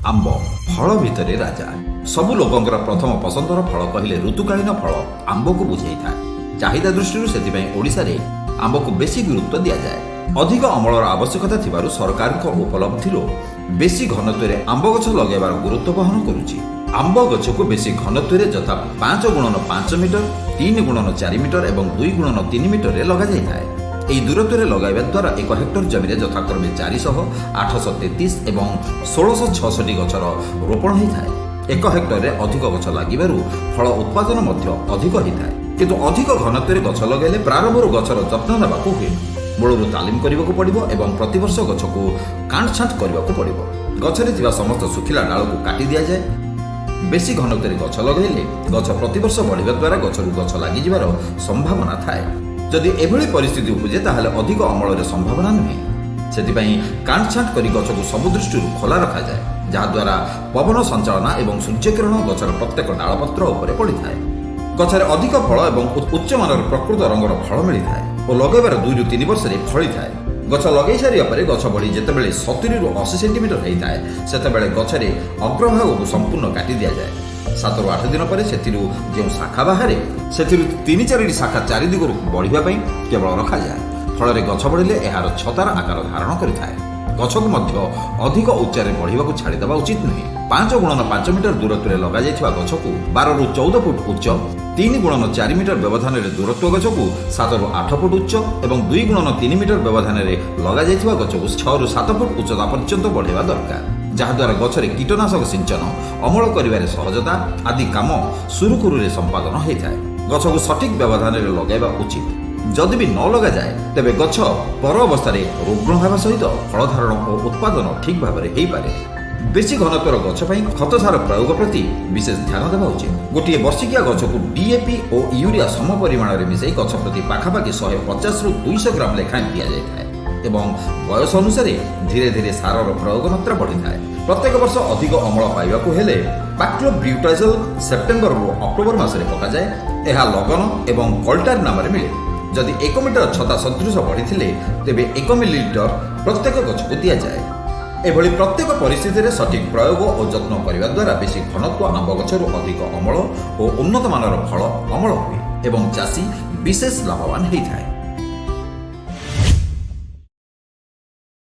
ଆମ୍ବ ଫଳ ଭିତରେ ରାଜା। ସବୁ ଲୋକଙ୍କର ପ୍ରଥମ ପସନ୍ଦର ଫଳ କହିଲେ ଋତୁକାଳୀନ ଫଳ ଆମ୍ବକୁ ବୁଝେଇଥାଏ। ଚାହିଦା ଦୃଷ୍ଟିରୁ ସେଥିପାଇଁ ଓଡ଼ିଶାରେ ଆମ୍ବକୁ ବେଶୀ ଗୁରୁତ୍ୱ ଦିଆଯାଏ। ଅଧିକ ଅମଳର ଆବଶ୍ୟକତା ଥିବାରୁ ସରକାରଙ୍କ ଉପଲବ୍ଧିରୁ ବେଶୀ ଘନତ୍ୱରେ ଆମ୍ବ ଗଛ ଲଗାଇବାର ଗୁରୁତ୍ୱ ବହନ କରୁଛି। ଆମ୍ବ ଗଛକୁ ବେଶୀ ଘନତ୍ୱରେ, ଯଥା 5 ଗୁଣନ 5 ମିଟର, 3 ଗୁଣନ 4 ମିଟର ଏବଂ 2 ଗୁଣନ 3 ମିଟରରେ ଲଗାଯାଇଥାଏ। ଏହି ଦୂରତ୍ୱରେ ଲଗାଇବା ଦ୍ୱାରା 1 ହେକ୍ଟର ଜମିରେ ଯଥାକ୍ରମେ 400, 833 ଏବଂ 1666 ଗଛର ରୋପଣ ହୋଇଥାଏ। 1 ହେକ୍ଟରରେ ଅଧିକ ଗଛ ଲାଗିବାରୁ ଫଳ ଉତ୍ପାଦନ ମଧ୍ୟ ଅଧିକ ହୋଇଥାଏ। କିନ୍ତୁ ଅଧିକ ଘନତ୍ୱରେ ଗଛ ଲଗାଇଲେ ପ୍ରାରମ୍ଭରୁ ଗଛର ଯତ୍ନ ନେବାକୁ ହୁଏ। ମୂଳରୁ ତାଲିମ କରିବାକୁ ପଡ଼ିବ ଏବଂ ପ୍ରତିବର୍ଷ ଗଛକୁ କାଣ୍ଟଛାଣ୍ଟ କରିବାକୁ ପଡ଼ିବ। ଗଛରେ ଥିବା ସମସ୍ତ ଶୁଖିଲା ଡାଳକୁ କାଟି ଦିଆଯାଏ। ବେଶୀ ଘନତ୍ୱରେ ଗଛ ଲଗାଇଲେ ଗଛ ପ୍ରତିବର୍ଷ ବଢ଼ିବା ଦ୍ୱାରା ଗଛରୁ ଗଛ ଲାଗିଯିବାର ସମ୍ଭାବନା ଥାଏ। ଯଦି ଏଭଳି ପରିସ୍ଥିତି ଉପୁଜେ, ତାହେଲେ ଅଧିକ ଅମଳରେ ସମ୍ଭାବନା ନୁହେଁ। ସେଥିପାଇଁ କାଣ୍ଟଛାଣ୍ଟ କରି ଗଛକୁ ସବୁ ଦୃଷ୍ଟିରୁ ଖୋଲା ରଖାଯାଏ, ଯାହାଦ୍ୱାରା ପବନ ସଞ୍ଚାଳନା ଏବଂ ସୂର୍ଯ୍ୟକିରଣ ଗଛର ପ୍ରତ୍ୟେକ ଡାଳପତ୍ର ଉପରେ ପଡ଼ିଥାଏ। ଗଛରେ ଅଧିକ ଫଳ ଏବଂ ଉଚ୍ଚମାନର ପ୍ରକୃତ ରଙ୍ଗର ଫଳ ମିଳିଥାଏ ଓ ଲଗାଇବାର 2ରୁ 3 ବର୍ଷରେ ଫଳିଥାଏ। ଗଛ ଲଗାଇ ସାରିବା ପରେ ଗଛ ବଢ଼ି ଯେତେବେଳେ 70ରୁ 80 ସେଣ୍ଟିମିଟର ହେଇଥାଏ, ସେତେବେଳେ ଗଛରେ ଅଗ୍ରଭାଗକୁ ସମ୍ପୂର୍ଣ୍ଣ କାଟି ଦିଆଯାଏ। 7ରୁ 8 ଦିନ ପରେ ସେଥିରୁ ଯେଉଁ ଶାଖା ବାହାରେ, ସେଥିରୁ ତିନି ଚାରିଟି ଶାଖା ଚାରି ଦିଗରୁ ବଢ଼ିବା ପାଇଁ କେବଳ ରଖାଯାଏ। ଫଳରେ ଗଛ ବଢ଼ିଲେ ଏହାର ଛତାର ଆକାର ଧାରଣ କରିଥାଏ। ଗଛକୁ ମଧ୍ୟ ଅଧିକ ଉଚ୍ଚାରେ ବଢ଼ିବାକୁ ଛାଡ଼ିଦେବା ଉଚିତ ନୁହେଁ। 5 ଗୁଣନ 5 ମିଟର ଦୂରତ୍ୱରେ ଲଗାଯାଇଥିବା ଗଛକୁ 12ରୁ 14 ଫୁଟ ଉଚ୍ଚ, 3 ଗୁଣନ 4 ମିଟର ବ୍ୟବଧାନରେ ଦୂରତ୍ୱ ଗଛକୁ 7ରୁ 8 ଫୁଟ ଉଚ୍ଚ ଏବଂ 2 ଗୁଣନ 3 ମିଟର ବ୍ୟବଧାନରେ ଲଗାଯାଇଥିବା ଗଛକୁ 6ରୁ 7 ଫୁଟ ଉଚ୍ଚତା ପର୍ଯ୍ୟନ୍ତ ବଢ଼ାଇବା ଦରକାର, ଯାହାଦ୍ୱାରା ଗଛରେ କୀଟନାଶକ ସିଞ୍ଚନ, ଅମଳ କରିବାରେ ସହଜତା ଆଦି କାମ ସୁରୁଖୁରୁରେ ସମ୍ପାଦନ ହୋଇଥାଏ। ଗଛକୁ ସଠିକ୍ ବ୍ୟବଧାନରେ ଲଗାଇବା ଉଚିତ। ଯଦି ବି ନ ଲଗାଯାଏ, ତେବେ ଗଛ ପର ଅବସ୍ଥାରେ ରୁଗ୍ଣ ହେବା ସହିତ ଫଳଧାରଣ ଓ ଉତ୍ପାଦନ ଠିକ୍ ଭାବରେ ହେଇପାରେ। ବେଶୀ ଘନତ୍ୱର ଗଛ ପାଇଁ ଖତ ସାର ପ୍ରୟୋଗ ପ୍ରତି ବିଶେଷ ଧ୍ୟାନ ଦେବା ଉଚିତ। ଗୋଟିଏ ବର୍ଷିକିଆ ଗଛକୁ ଡିଏପି ଓ ୟୁରିଆ ସମ ପରିମାଣରେ ମିଶାଇ ଗଛ ପ୍ରତି ପାଖାପାଖି 150ରୁ 200 ଗ୍ରାମ ଲେଖାଏଁ ଦିଆଯାଇଥାଏ ଏବଂ ବୟସ ଅନୁସାରେ ଧୀରେ ଧୀରେ ସାରର ପ୍ରୟୋଗ ମାତ୍ରା ବଢ଼ିଥାଏ। ପ୍ରତ୍ୟେକ ବର୍ଷ ଅଧିକ ଅମଳ ପାଇବାକୁ ହେଲେ ପାକ୍ଲୋବ୍ୟୁଟାଜଲ ସେପ୍ଟେମ୍ବରରୁ ଅକ୍ଟୋବର ମାସରେ ପକାଯାଏ। ଏହା ଲଗନ ଏବଂ କଲ୍ଟାର ନାମରେ ମିଳେ। ଯଦି 1 ମିଟର ଛତା ସଦୃଶ ବଢ଼ିଥିଲେ, ତେବେ 1 ମିଲିଲିଟର ପ୍ରତ୍ୟେକ ଗଛକୁ ଦିଆଯାଏ। ଏଭଳି ପ୍ରତ୍ୟେକ ପରିସ୍ଥିତିରେ ସଠିକ୍ ପ୍ରୟୋଗ ଓ ଯତ୍ନ କରିବା ଦ୍ୱାରା ବେଶୀ ଘନତ୍ୱ ଆମ୍ବ ଗଛରୁ ଅଧିକ ଅମଳ ଓ ଉନ୍ନତମାନର ଫଳ ଅମଳ ହୁଏ ଏବଂ ଚାଷୀ ବିଶେଷ ଲାଭବାନ ହୋଇଥାଏ।